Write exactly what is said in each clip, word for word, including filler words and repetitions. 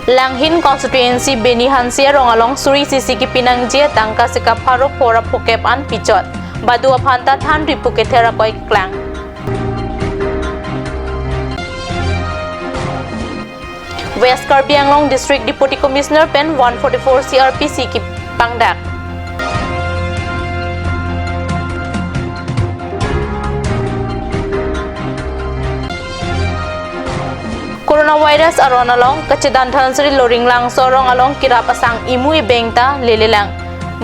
Langhin constituency Beni Hanse arong along suri isi isi kipi nangji atangka sika pharo phora phokep an pichot. Badu aphan ta thanri pu kether akoi klang. West Karbi Anglong District Deputy Commissioner pen one forty-four C R P C kipangdak. Coronavirus aron along kachedan Dhansiri Loringlangso arong along kirap asang imu ibeng ta lelelang.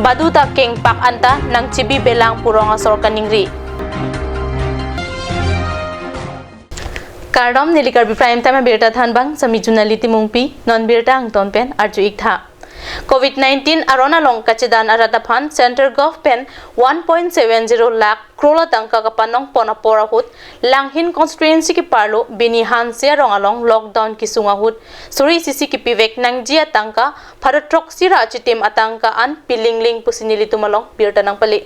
Badu ta kengpak anta nangchibi belang pu rong asor kaningri. Kardom, neli Karbi Prime Time abirta thanbang, sami Junali Timungpi, non birta angton pen arju iktha. Covid nineteen aron along kachedan arat aphan Central Government one point seven zero lakh crore atangka kapanong pon apor ahut, Langhin constituency keparlo Beni Hanse arong along lockdown kesung ahut suri isi isi kipivek nangji atangka pharo throksi ra chitim atangka an pilingling pusi nelitum along birta nangpale.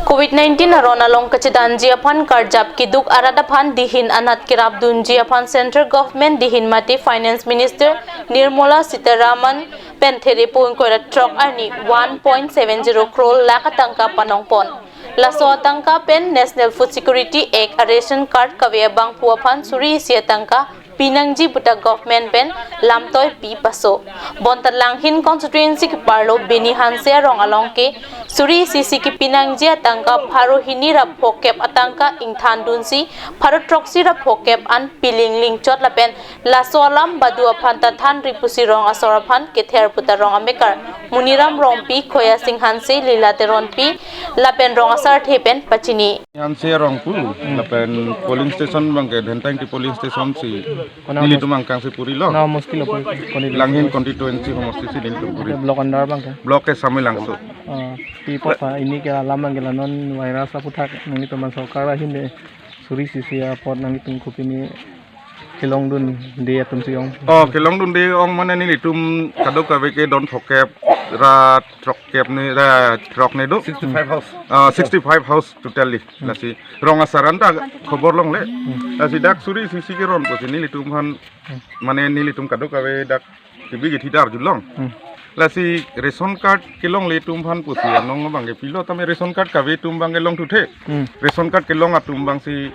Covid nineteen aron along kachedanji aphan karjap keduk arat aphan dihin anat kerap dunji aphan Central Government dihin mate Finance Minister Nirmala Sitharaman pen therepo ingkoi ra throk arni one point seven zero crore lakh atangka panong pon. Laso atangka pen National Food Security Act a ration card kave abangphu aphan suri isi atangka pinangji puta government pen lamtoi pi paso. Bonta Langhin constituency keparlo Beni Hanse arong along ke suri isi isi kipinangji atangka pharo hini ra phokep atangka ingthan dunsi pharo throksi ra phokep an pilingling chot lapen laso alam badu aphan ta thanri pusi rong asor aphan kether puta rong amekar Muniram Rongpi, Khoya Sing Hanse, Lila Teronpi lapen rong asarthe pen pachini. Hanse arong pu, lapen polling station abangke Dhentangti polling station si, Kona nelitum angkang si puri lo. Na muskil apa? Koni Langhin constituency homosti si nelitum puri. Block under abangke? Block ke Samelangso. Ah, pi pot pa ini ke alam abangke la non virus aputhak nelitum sorkar ahin de suri isi isi apot nelitum kopine kelongdunde atum si ong. Oh, kelongdunde ong mane nelitum kadokave ke don phokep ra throkkep ne ra throk ne do. Sixty-five house. Ah, sixty-five house totally. Lasi rong asar anta khobor longle. Lasi dak suri isi isi keron pusi nelitum aphan mane nelitum kadokave dak kebi kethi dar julong. Hmm. Lasi ration card kelongle atum aphan pusi anong abangke pilo tame ration card kave atum abangke longthu the. Hmm. Ration card kelong atum abang si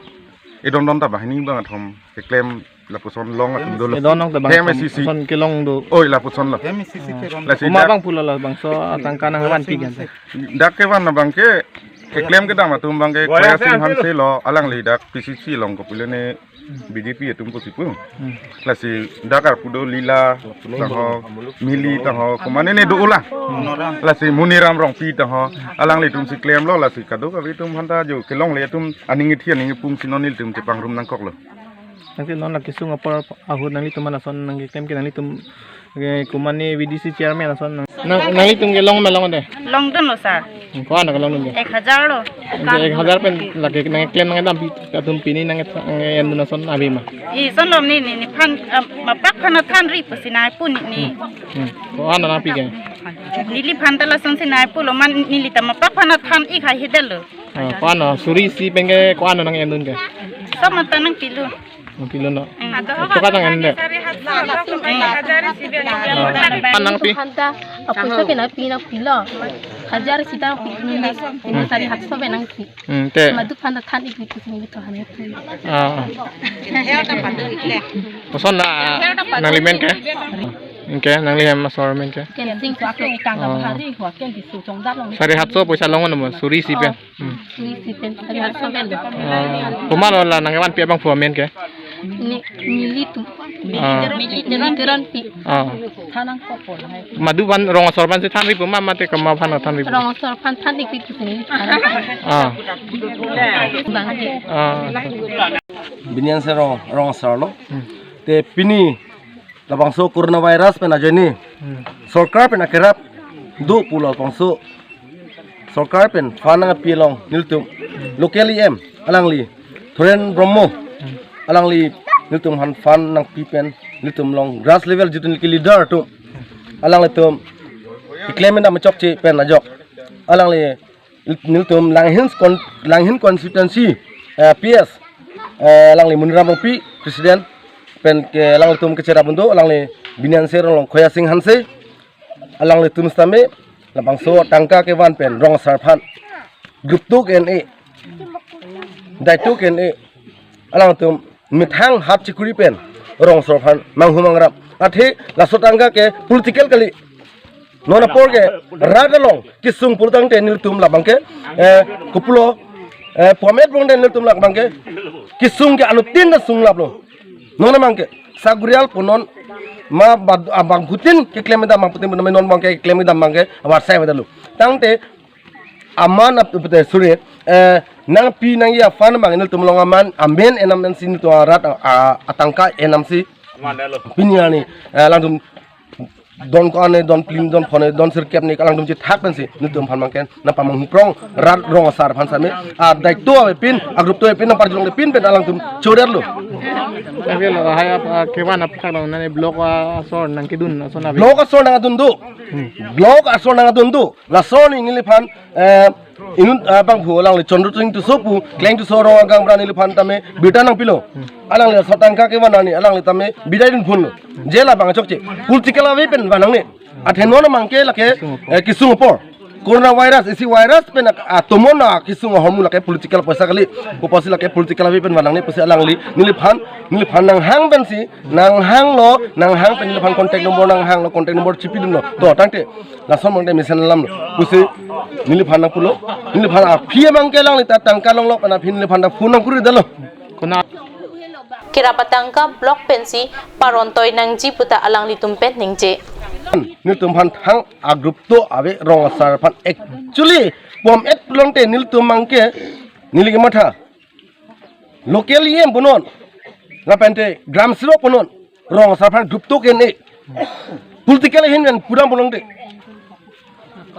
edon don ta banghini bang athom keklem lapuson long atum dolo. Edon long ta bang Hem athom isi isi. Son kelong do. Oi, lapuson lo. Hem isi isi Ah. kelong. Lasi Uma dak bang pulo la bangso atangka nangvanpi kan. Dak kevan abangke keklem kedam atum abangke Khoya Sing Hanse lo, alangli dak P C C along kopilo ne B J P atum pusi pu. Hmm. Lasi dak arpu do Lila tangho, Mili tangho, komane ne do ula. Lasi Muniram Rongpi tangho, alanglitum si klemlo, lasi kadokave atum aphan ta jo kelongle atum aning ithi aning ipung si non nelitum chepangrum nangkoklo. Nangsi non la kesung apor ahut nanglitum mana son nangkeklem ke nanglitum ke komane V D C chairman ason nang, nang, nanglitum kelong ma longde? Longdunlo sir. Hmm, ko-an kelongdunde? Ek hajar lo. Ek hajar pen lake nangkeklem nangdampi atum pini nang, nang endun ason ave ma? Ison lo ni, ni, nephan, ah, mapak aphan thanri pusi nangpu ni, ni. Hmm. Ko-an nangpi ke? Neliphan ta lasonsi nangpulo man neli ta mapak aphan than ik hai hidel lo. Ah, ko-an suri isi pen ke ko-an nang endun ke? Sop mata nangpilo. Nangpilo no. Hmm. Ito ka tang ende. Hmm. Ko-an nangpi? Phanta, apoisa ke nangpi nangpilo. Hajar sita nangpi, neli, neli sari hatso pen nangpi. Hmm, te. Madu phanta than ik pu sini to hane pu. Ah. Koson la nangli men ke? Ke nangli hem asor men ke? Ken Sing Kosok. Ah. Sari hatso poisa long no suri isi pen. Hmm. Suri isi pen, sari hatso pen. Ah, komat la nangvanpi abangphu amen ke? Ni, nelitum. Ah. Neli Teronpi. Ah. Madu aphan rong asor aphan si thanri pu ma mate komat aphan thanri pu? Rong asor aphan than ik pu sini. Ah. Bangke. Ah. Beni Hanse arong, rong asar lo. Hmm. Te pini labangso coronavirus pen ajoine. Hmm. Sorkar pen akerap do pu labangso sorkar pen fund nangpi along nelitum local E M alangli Thoren Brahmo, hmm, alangli nelitum aphan fund nangpi pen nelitum along grass level jitu neli ke leader atum alanglitum keklem dam chokche pen ajok alangli nelitum Langhin con-, Langhin constituency, eh, P S, eh, alangli Muniram Rongpi president pen ke alanglitum kecherap undo alangli Binyansi Ronglong Khoya Sing Hanse, alanglitum sitame labangso tangka kevan pen rong asar aphan group two ke-en-e, daito ke-en-e, alangtum methang hap chikuri pen rong asar aphan manghu mangrap. Athe laso tangka ke political kali. Non apor ke rat along kesung pulotangte nelitum labang ke, eh, kopulo, eh, pom-et pulotangte nelitum labang ke kesung ke anuttin ta sunglaplo. Non abang ke sagurial punon ma bad-, abangphutin keklem dam, abangphutin punon non abang ke keklem dam abang ke abar sai vedalo. Tangte aman ap-, pute, sorry, eh, nangpi nangji aphan abang nelitum along amen, amen enam enam si nelitum arat a, a, atangka enam si. Pini arni, eh, alangtum don ko-an ne, don phli ne, don phongo ne, don sirkep ne, alangtum chethak pensi nelitum aphan abang ke nangpamanghu prong, rat rong asar aphan sitame, ah, daito avepin, a group two avepin, nangparjulong avepin pen alangtum chodetlo. Tapi lo, hai ap-, ah, kevan apthak lo, nani block, ah, asor nangkedun, asor nave. Block asor nangdun do. Hmm. Block asor nangdun do. Laso arni neliphan, eh, inut, eh, abangphu alangli Chandra Sing Tisso pu, Kleng Tisso rong agang bra neliphan tame birta nangpilo. Alangli laso tangka kevan arni alangli tame bidai dun phunlo. Je labang chokche. Political ave pen van nangne. Athe non abang ke lake, eh, kesung apor. Coronavirus, isi virus pen ak-, atomon akesung ahormu lake political poisa kali. Pu pusi lake political ave pen van nangne pusi alangli neliphan, neliphan nanghang pensi, nanghanglo, nanghang pen neliphan contact number nanghanglo, contact number chipidunlo. To, tangte lason abang ke mesen alamlo. Pusi neliphan nangpulo. Neliphan aphi abang ke alangli ta tangka longlok pen aphi neliphan ta phone nangkuridetlo. Kona kerap atangka block pensi parontoi nangji puta alanglitum pen ningje. Nelitum aphan thang a group two ave rong asar aphan actually pom-et pulotangte nelitum abang ke neli kematha local E M punon, lapente gram sirok punon, rong asar aphan group two ke-en-e. Political ahin pen pudam pulotangte.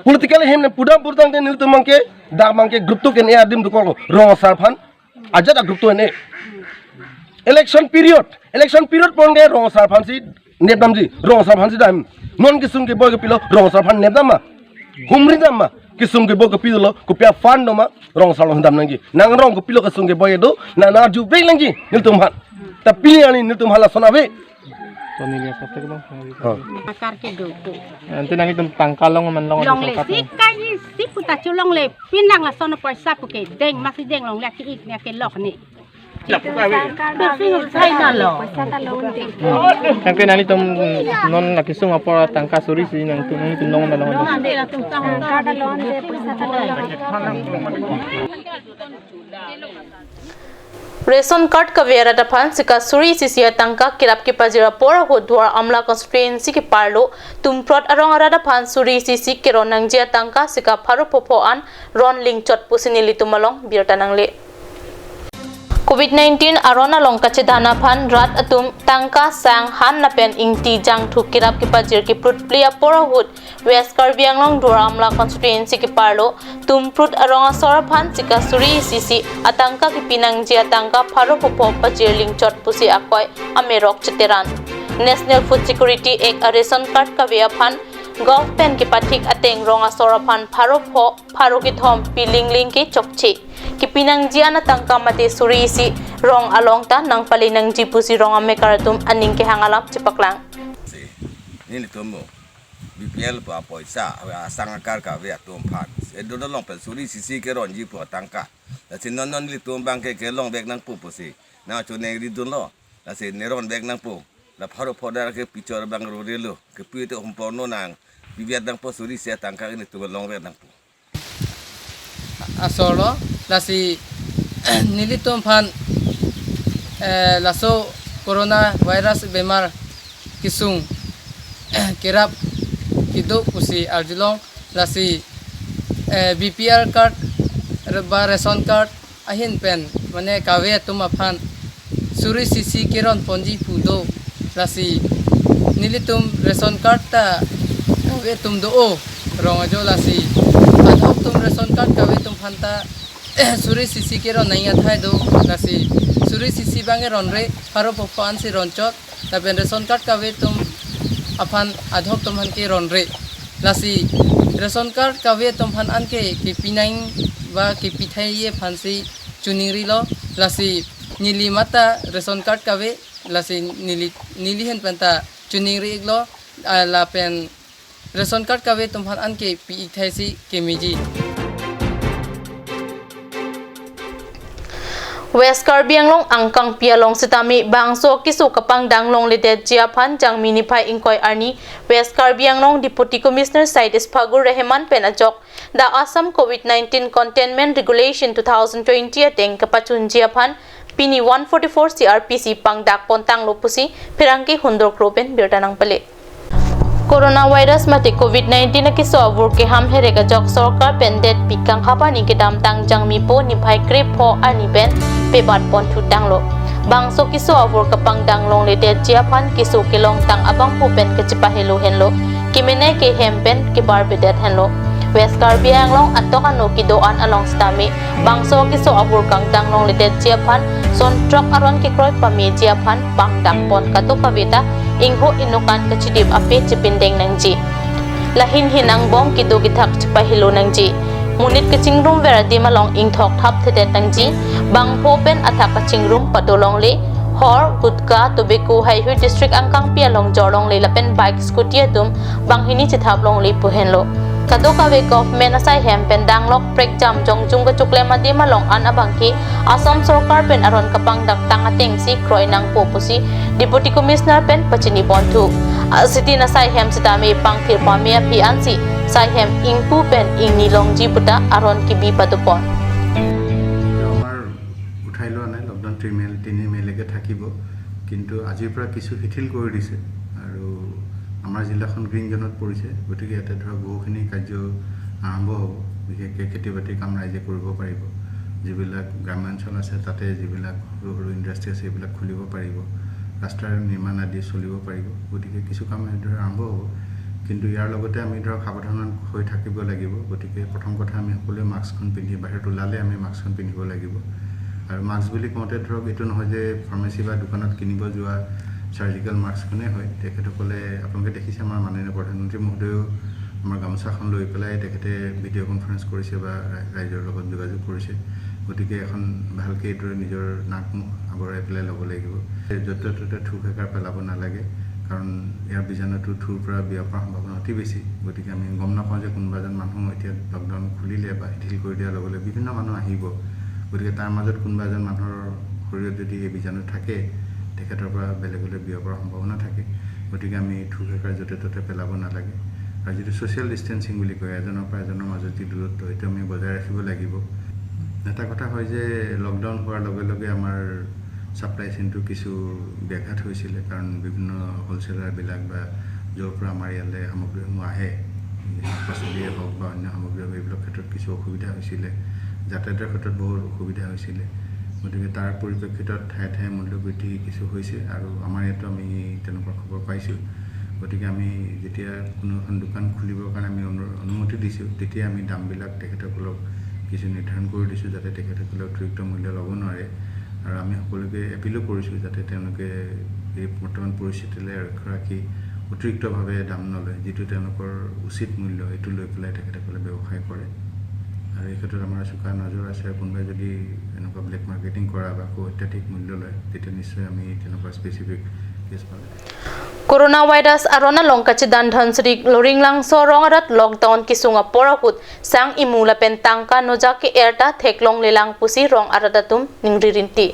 Political ahin pen pudam pulotangte nelitum abang ke, dak abang ke group two ke-en-e adim dokoklo, rong asar aphan ajat a group two ke-en-e. Election period, election period pulotangte rong asar aphansi nep damji, rong asar aphansi dam. Non kesung keboi kepilo, rong asar aphan nep dam ma? Humri dam ma? Kesung keboi kepilo, kopi a-fund do ma, rong asar along dam nangji. Nang rong kopilo kesung keboi do, nang nang arju bek nangji nelitum aphan. Tapi arni nelitum aphan lason ave. To neli asap tek bang. Oh. Akar kedo tu. Ante nanglitum tangka long man long. Longle si kaji si puta chu longle. Pinang lason poisa pu ke deng, masi deng longle ki ik ne kelok ne. Sai na lo. Tangte nanglitum non la kesung apor tangka suri isi nangtum, nangtum long na long. Tangka ta long de, poisa ta long. Ration card kave arat aphan sika suri isi atangka kerap kepajir apor ahut Duar Amla constituency keparlo Tumprot arong arat aphan suri isi keron nangji atangka sika pharo pho pho an ron lingchot pusi nelitum along birta nangle. Covid nineteen aron along kachedhan aphan rat atum tangka sang han lapen ingti jangthu kerap kepajir keprut phli apor ahut West Karbi Anglong Duar Amla constituency keparlo Tumprot arong asor aphan sika suri isi atangka kepi nangji atangka pharo pho pho pajir lingchot pusi akoi amerok cheteran. National Food Security Act a ration card kave aphan government kepathik ateng rong asor aphan pharo pho pharo kethom piling ling ke chokche. Kepi nangji an atangka mate suri isi rong along ta nangpale nangji pusi rong amekar atum aning kehang alam chepaklang. Si, nelitum mo, B P L pa poisa, asang akar kave atum aphan. Edo dolong pen suri isi keronji pu atangka. Lasi non non nelitum abang ke kelong vek nangpo pusi. Nang choneng ridunlo. Lasi neron vek nangpo. La pharo pho dar ke pichor abang rorelo. Kepi te humporno nang. Bibiat nangpo suri isi atangka nelitum long vek nangpo. Asor lo, lasi nelitum aphan, eh, laso corona virus bemar kesung kerap kedo pusi arjulong, lasi, eh, B P L card ba ration card ahin pen mane kave atum aphan suri isi keron ponji pu do, lasi nelitum ration card ta kave atum do-o rong ajo, lasi adhok atum ration card kave atum aphan ta suri isi keron nangji athai do, lasi suri isi abang ke ronre, pharo pho pho ansi ronchot, lapen ration card kave atum aphan adhok atum aphan ke ronre, lasi ration card kave atum aphan an ke kepi nang ba kepi thai aphansi choningrilo, lasi neli mate ration card kave, lasi neli, neli ahin pen ta choningri iklo, ah, lapen ration card kave atum aphan anke pi ik thaisi kemeji. West Karbi Anglong angkangpi along sitame bangso keso kapangdang longledetji aphan Jangmi niphai ingkoi arni West Karbi Anglong Deputy Commissioner Syed Ishfaqur Rahman pen ajok The Assam Covid nineteen Containment Regulation two thousand twenty ateng kapachunji aphan pini one forty-four C R P C pangdak pontanglo pusi pherangke hundok pen birta nangpale. Coronavirus mate Covid nineteen akeso avur keham herek ajok sorkar pen detpi kangkapani kedamtang Jangmipo niphai krepho arni pen pebat ponthutanglo. Bangso keso avur kapangdang longledetji aphan keso kelongtang abangphu pen kachepahelo henlo. Kemenei ke hem pen kebarbedet henlo. West Karbi Anglong atok ano kedo-an along sitame bangso keso avur kangdang longledetji aphan son throk aron kekroi pameji aphan pangdang pon kadokave ta ingho ingnuk an kachidip ape chepindeng nangji. Lahin hin angbong kedo kethak chepahelo nangji. Monit kachingrum ver adim along ingthok thapthedet nangji. Bangpho pen athak kachingrum pado longle, hor, gutka, tobacco haihui district angkangpi along jor longle lapen bike scooty atum banghini chethap longle pu henlo. Kadokave government asai hem pen danglok prekjam jongjung kachoklem adim along an abangke Assam sorkar pen aron kapangdaktang atengsi kroi nangpo pusi Deputy Commissioner pen pachini ponthu. Asitin asai hem sitame pangthir pame aphi ansi sai hem ingpu pen ingni longji puta aron kebi padopon. আমাৰ উঠাই লোৱা নাই, লকডাউন তিনি মেইল- তিনি মেইলৈকে থাকিব। কিন্তু আজিৰ পৰা কিছু শিথিল কৰি দিছে আৰু আমাৰ জিলাখন গ্ৰীণ জ'নত পৰিছে। গতিকে ইয়াতে ধৰক বহুখিনি কাৰ্য আৰম্ভ হ'ব। বিশেষকৈ খেতি বাতিৰ কাম ৰাইজে কৰিব পাৰিব। যিবিলাক গ্ৰাম্যাঞ্চল আছে, তাতে যিবিলাক সৰু সৰু ইণ্ডাষ্ট্ৰী আছে, এইবিলাক খুলিব পাৰিব। ৰাস্তাৰ নিৰ্মাণ আদি চলিব পাৰিব। গতিকে কিছু কাম এনেদৰে আৰম্ভ হ'ব। কিন্তু ইয়াৰ লগতে আমি ধৰক সাৱধান হৈ থাকিব লাগিব। গতিকে প্ৰথম কথা, আমি সকলোৱে মাস্কখন পিন্ধি, বাহিৰত ওলালে আমি মাস্কখন পিন্ধিব লাগিব। আৰু মাস্ক বুলি কওঁতে ধৰক এইটো নহয় যে ফাৰ্মাচী বা দোকানত কিনিব যোৱা চাৰ্জিকেল মাস্কখনেই হয়। তেখেতসকলে, আপোনালোকে দেখিছে, আমাৰ মাননীয় প্ৰধানমন্ত্ৰী মহোদয়েও আমাৰ গামোচাখন লৈ পেলাই তেখেতে ভিডিঅ' কনফাৰেন্স কৰিছে বা ৰাই- ৰাইজৰ লগত যোগাযোগ কৰিছে। গতিকে এখন ভালকৈ এইদৰে নিজৰ নাক মুখ আৱৰাই পেলাই ল'ব লাগিব। য'তে ত'তে থু খেকাৰ পেলাব নালাগে, কাৰণ ইয়াৰ বীজাণুটো থুৰ পৰা বিয়পাৰ সম্ভাৱনা অতি বেছি। গতিকে আমি গম নাপাওঁ যে কোনোবা এজন মানুহ এতিয়া লকডাউন খুলিলে বা শিথিল কৰি দিয়াৰ লগে লগে বিভিন্ন মানুহ আহিব। গতিকে তাৰ মাজত কোনোবা এজন মানুহৰ শৰীৰত যদি এই বীজাণু থাকে, তেখেতৰ পৰা বেলেগলৈ বিয়পাৰ সম্ভাৱনা থাকে। গতিকে আমি থু খেকাৰ য'তে ত'তে পেলাব নালাগে। আৰু যিটো ছ'চিয়েল ডিষ্টেঞ্চিং বুলি কয়, এজনৰ পৰা এজনৰ মাজত যি দূৰত্ব, সেইটো আমি বজাই ৰাখিব লাগিব। এটা কথা হয় যে লকডাউন হোৱাৰ লগে লগে আমাৰ ছাপ্লাই চেইনটো কিছু ব্যাঘাত হৈছিলে, কাৰণ বিভিন্ন হ'লচেলাৰবিলাক বা য'ৰ পৰা আমাৰ ইয়ালৈ সামগ্ৰীসমূহ আহে, শাক পাচলিয়ে হওক বা অন্য সামগ্ৰী হওক, এইবিলাক ক্ষেত্ৰত কিছু অসুবিধা হৈছিলে, যাতায়াতৰ ক্ষেত্ৰত বহুত অসুবিধা হৈছিলে। গতিকে তাৰ পৰিপ্ৰেক্ষিতত ঠায়ে ঠায়ে মূল্য বৃদ্ধি কিছু হৈছে আৰু আমাৰ ইয়াতো আমি তেনেকুৱা খবৰ পাইছোঁ। গতিকে আমি যেতিয়া কোনো এখন দোকান খুলিবৰ কাৰণে আমি অনু- অনুমতি দিছোঁ, তেতিয়া আমি দামবিলাক তেখেতসকলক কিছু নিৰ্ধাৰণ কৰি দিছোঁ, যাতে তেখেতসকলে অতিৰিক্ত মূল্য ল'ব নোৱাৰে। আৰু আমি সকলোকে এপিলো কৰিছোঁ যাতে তেওঁলোকে এই বৰ্তমান পৰিস্থিতিলৈ লক্ষ্য ৰাখি অতিৰিক্তভাৱে দাম নলয়, যিটো তেওঁলোকৰ উচিত মূল্য, সেইটো লৈ পেলাই তেখেতসকলে ব্যৱসায় কৰে। আৰু এই ক্ষেত্ৰত আমাৰ চোকা নজৰ আছে। আৰু কোনোবাই যদি এনেকুৱা ব্লেক মাৰ্কেটিং কৰা বা আকৌ অত্যাধিক মূল্য লয়, তেতিয়া নিশ্চয় আমি তেনেকুৱা স্পেচিফিক কেছ পালে Coronavirus aron along kachedan Dhansiri Loringlangso arong arat lockdown kesung apor ahut sang imu lapen tangka noja ke-er ta theklonglelang pusi rong arat atum ningri rinti.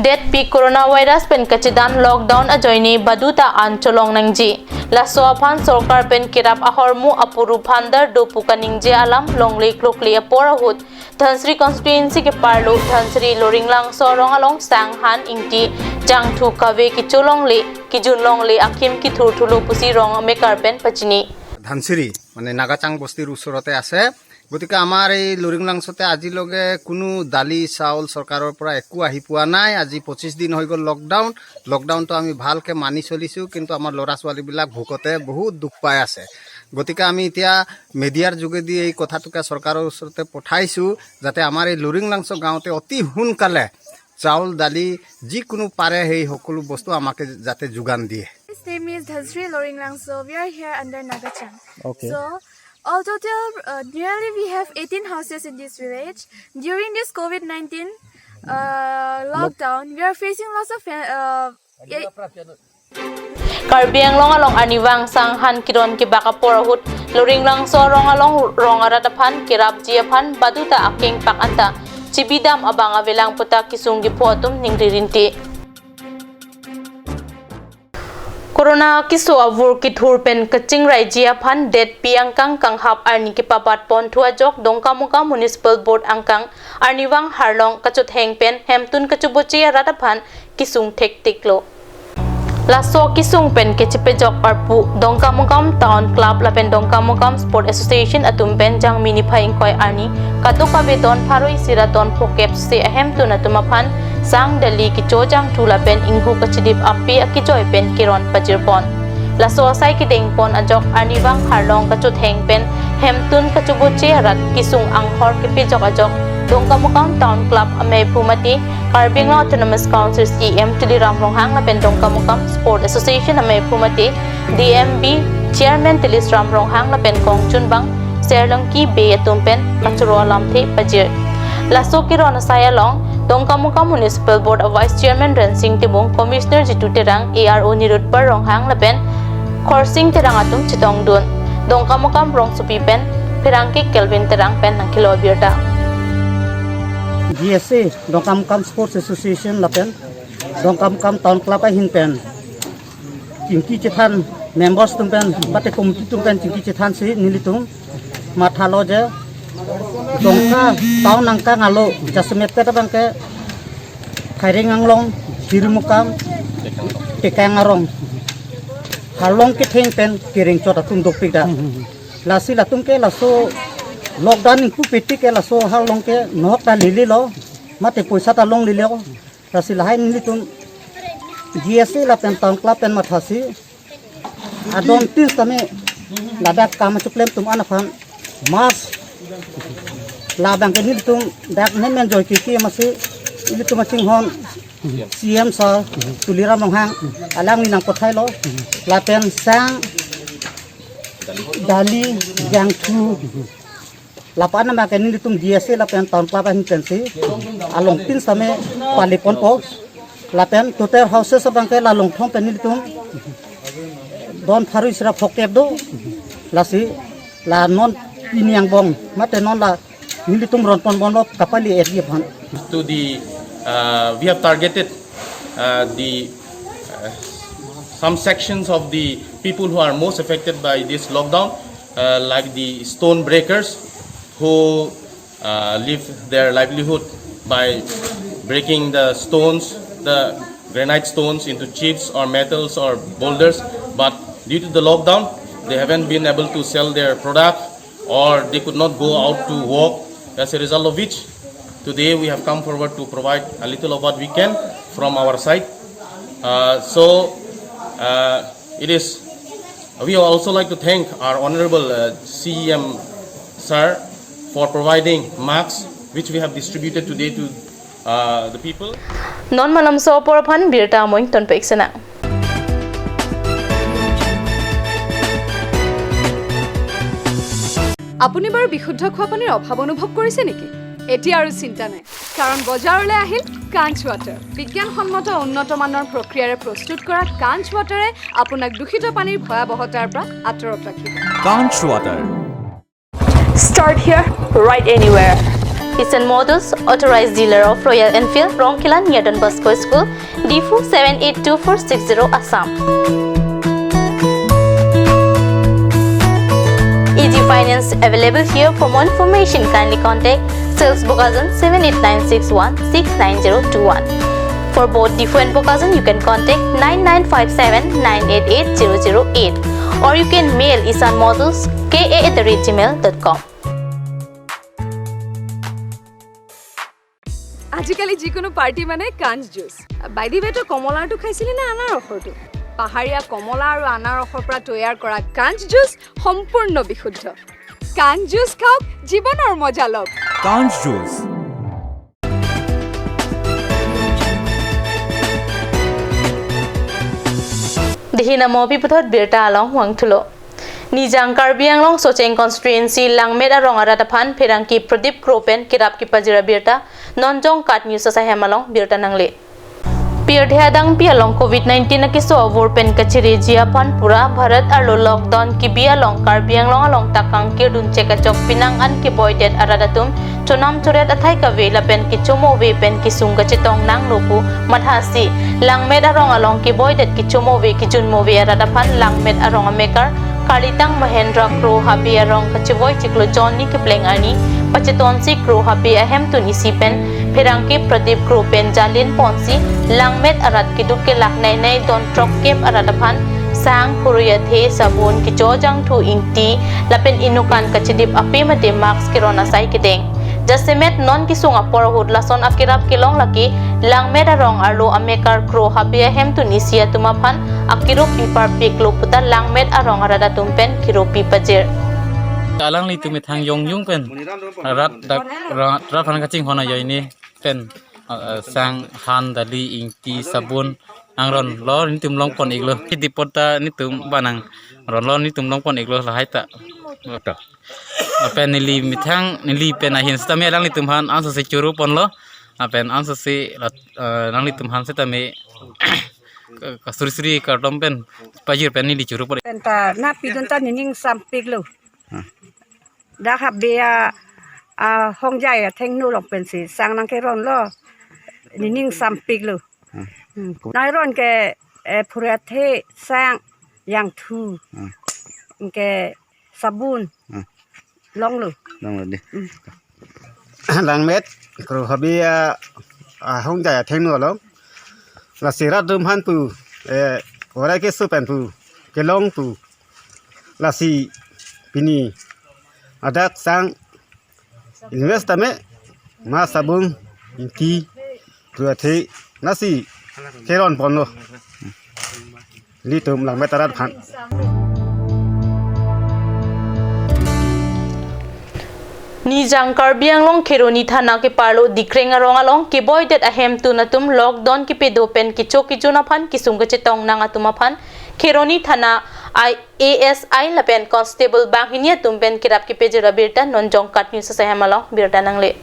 Detpi coronavirus pen kachedan lockdown ajoine baduta an cholong nangji. Laso aphan sorkar pen kerap ahormu apuru phandar do pu kaningje alam longle klokle apor ahut Dhansiri constituency ke-arlo Dhansiri Loringlangso arong along sang han ingti jangthu kave kecholongle kejunlongle akim kethurthulo pusi rong amekar pen pachini. ধানচিৰি মানে নাগাচাং বস্তিৰ ওচৰতে আছে। গতিকে আমাৰ এই লৰিংলাংচতে আজিলৈকে কোনো দালি চাউল চৰকাৰৰ পৰা একো আহি পোৱা নাই। আজি পঁচিছ দিন হৈ গ'ল লকডাউন। লকডাউনটো আমি ভালকৈ মানি চলিছোঁ, কিন্তু আমাৰ ল'ৰা ছোৱালীবিলাক ভোকতে বহুত দুখ পাই আছে। গতিকে আমি এতিয়া মিডিয়াৰ যোগেদি এই কথাটোকে চৰকাৰৰ ওচৰতে পঠাইছোঁ, যাতে আমাৰ এই লৰিংলাংচ গাঁৱতে অতি সোনকালে চাউল দালি যিকোনো পাৰে সেই সকলো বস্তু আমাকে যাতে যোগান দিয়ে। His name is Dhansiri Loringlangso. We are here under Nagachang. Okay. So, all total, uh, nearly we have eighteen houses in this village. During this COVID nineteen uh, lockdown, we are facing lots of uh, eh, Karbi Anglong along arnivang sang han kiron kebak apor ahut Loringlangso arong along rong arat aphan kerapji aphan baduta akengpak anta chibidam abang avelang pu ta kesung kepho atum ningri rinti. Corona keso avur kethur pen kachingraiji aphan det pi angkang kanghap arni kepabat ponthu ajok Dongkamukam Municipal Board angkang arnivang harlong kachotheng pen hemtun kachoboche arat aphan kesung thektiklo. Laso kesung pen kechepejok arpu Dongkamukam Town Club lapen Dongkamukam Sport Association atum pen Jangmi niphai ingkoi arni kadokave don pharo isi ra don phokep se ahemtun atum aphan sang dali kecho jangthu lapen inghu kachidip ape akejoi pen keron pajirpon. Laso asai kedengpon ajok arnivang harlong kachotheng pen hemtun kachoboche arat kesung anghor kepejok ajok Dongkamukam Town Club amei phu mate Karbi Anglong Autonomous Council C E M Tuliram Ronghang lapen Dongkamukam Sport Association amei phu mate D M B Chairman Tulisram Ronghang lapen kongchunbang Serlongki Bey atum pen kachoro alamthe pajir. Laso keron asai along Dongkamukam Municipal Board a Vice Chairman Rensing Timung, Commissioner Jitu Terang, A R O Nirudpar Ronghang lapen Khorsing Terang atum chetongdun. Dongkamukam rongsopi pen pherangke Kelvin Terang pen nangkelo abirta. G S A, Dongkamukam Sports Association lapen Dongkamukam Town Club ahin pen chingki chethan, members atum pen, mate committee atum pen chingki chethan si nelitum mathalo je Dongka town angkang alo jasemet ket abang ke Khaireng Anglong, Jirumukam, Tekang arong, harlong ketheng pen kerengchot atum dopik da. Lasi latum ke laso lockdown ingpu piti ke laso harlong ke nok ta lele lo, mate poisa ta longlele lo. Lasi lahai nelitum G S A lapen Town Club pen mathasi adon tin tame ladak kam chuklem atum an aphan mas labang ke nelitum dak ne men joy kiki masi nelitum achinghon C M sir Tuliram Ronghang alangli nangkothailo lapen sang dali jangthu lapu-an abang ke nelitum G S A lapen Town Club ahin pensi along tin tame paliponpo. Lapen total houses abang ke la longthom pen nelitum don pharo isi ra phokep do. Lasi la non pini angbong mate non la nelitum ronponbomlo kapali area aphan. To the, uh, we have targeted, uh, the, uh, some sections of the people who are most affected by this lockdown, uh, like the stone breakers who, uh, live their livelihood by breaking the stones, the granite stones into chips or metals or boulders. But due to the lockdown, they haven't been able to sell their product or they could not go out to work. As a result of which, today we have come forward to provide a little of what we can from our side. Uh, so, uh, it is, we also like to thank our Honorable, uh, C E M sir for providing masks which we have distributed today to, uh, the people. Non malomso apor aphan birta amoing tonpek sena. আপুনি বাৰু বিশুদ্ধ খোৱা পানীৰ অভাৱ অনুভৱ কৰিছে নেকি? এতিয়া আৰু চিন্তা নাই, কাৰণ বজাৰলৈ আহিল কাঞ্চ ৱাটাৰ। বিজ্ঞানসন্মত উন্নত মানৰ প্ৰক্ৰিয়াৰে প্ৰস্তুত কৰা কাঞ্চ ৱাটাৰে আপোনাক দূষিত পানীৰ ভয়াৱহতাৰ পৰা আঁতৰত ৰাখিব। Kanch Water. Start here, ride anywhere. Isan Motors, authorized dealer of Royal Enfield, Rongkhelan near Don Bosco School, Diphu seven eight two four six zero, Assam. Easy finance available here. For more information, kindly contact Sales Bokajan seven eight nine six one six nine zero two one. For both Diphu and Bokajan, you can contact nine nine five seven nine eight eight zero zero eight, or you can mail Isan Motors K A at the rate gmail dot com. আজিকালি যিকোনো পাৰ্টি মানে কাঞ্চ juice. By the way, তই কমলাৰটো খাইছিলি নে আনাৰসৰটো? পাহাৰীয়া কমলা আৰু আনাৰসৰ পৰা তৈয়াৰ কৰা কাঞ্চ জুচ সম্পূৰ্ণ বিশুদ্ধ। কাঞ্চ জুচ খাওক, জীৱনৰ মজা লওক। Kanch Juice. Dihina mopi puthot birta along wangthulo. Nijang Karbi Anglong Socheng Constituency Langmet arong arat aphan pherangke Pradip Kro pen kerap kepajir abirta non jongkat news asahem along birta nangle. Pirthe adangpi along Covid nineteen akeso avur pen kachireji aphan pura Bharat arlo lockdown kebi along Karbi Anglong along takang kirdun chek achok pinang an keboidet arat atum chonam choret athai kave lapen kechomo ave pen kesung kachetong nanglo pu mathasi Langmet arong along keboidet kechomo ave kejunmo ave arat aphan Langmet arong amekar Karlitang Mahendra Kro Habe arong kachevoi chiklo Johnny Kipleng arni pachetonsi Kro Habe ahemtun isi pen pherangke Pradip Kro pen jalin ponsi Langmet arat keduk kelak nai nai don trok kep arat aphan sang, phurui athe, sabun, kecho jangthu, ingti lapen inukan kachedip ape mate mask keron asai kedeng. Jasemet non kesung apor ahut lason akerap kelong lake Langmet arong arlo amekar Kro Habe ahemtun isi atum aphan akirup pi parpiklo puta Langmet arong arat atum pen kirup pi pajir. Alanglitum methang yong yung pen rat dak ra- rat aphan kachinghon ajoine pen, eh, sang, han, dali, ingti, sabun nangronlo, netum longpon iklo. Kidipot ta netum ba nangronlo, netum longpon iklo lahai ta. Lapen neli methang neli pen ahin setame alanglitum aphan ansose churu ponlo. Lapen ansose la- eh, alanglitum aphan setame ka- kasuri suri kardom pen pajir pen neli churu pon. Pen ta nangpidun ta nening sampiklo. Hmm. Dak Habe a, a, Hongjai athengno along pensi sang nangkeronlo. Nening sampiklo. Hmm. Hmm. Nangkeron ke, eh, phurui athe, sang, jangthu. Hmm. Ke sabun. Hmm. Longlo. Longlo dei. Hmm. Langmet, Kro Habe a, a, Hongjai athengno along. Lasi rat atum aphan pu, eh, orai keso pen pu, kelong pu. Lasi pini adak sang invest tame mask, sabun, ingti, phurui athe, lasi keron ponlo. Netum Langmet arat aphan. Nijang Karbi Anglong Kheroni Thana keparlo Dikreng arong along keboidet ahemtun atum lockdown kepedo pen kecho kejun aphan kesung kachetong nang atum aphan Kheroni Thana I A S I lapen constable banghini atum pen kerap kepajir abirta non Jongkat News asai hem along birta nangle.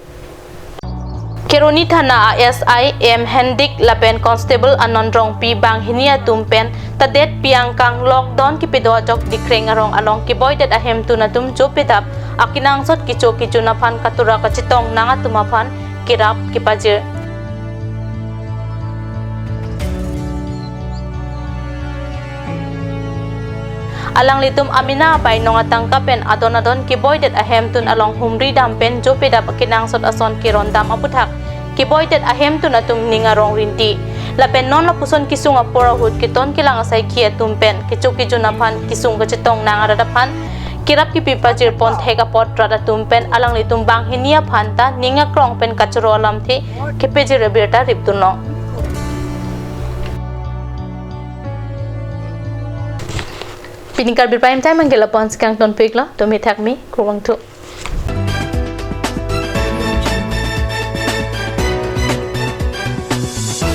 Kheroni Thana A S I M Hendik lapen constable Anand Rongpi banghini atum pen tadet piang kang lockdown kepedo ajok Dikreng arong along keboidet ahemtun atum jopedap akenangsot kecho kejun aphan katura kachetong nang atum aphan kerap kepajir. Alanglitum amena apai nong atangka pen adon adon keboidet ahemtun along humri dam pen jopedap akenangsot ason keron dam aputhak keboidet ahemtun atum ning arong rinti. Lapen non lapuson kesung apor ahut keton kelang asaikhi atum pen kecho kejun aphan kesung kachetong nang arat aphan kerap kepi pajir pon thek apot rat atum pen alanglitum banghini aphan ta ning akrong pen kachoro alamthe kepajir abirta ripdunlong. Pini Karbi Prime Time anke lapu-an si kangtonpiklo, tumi thakmi, kurvangthu.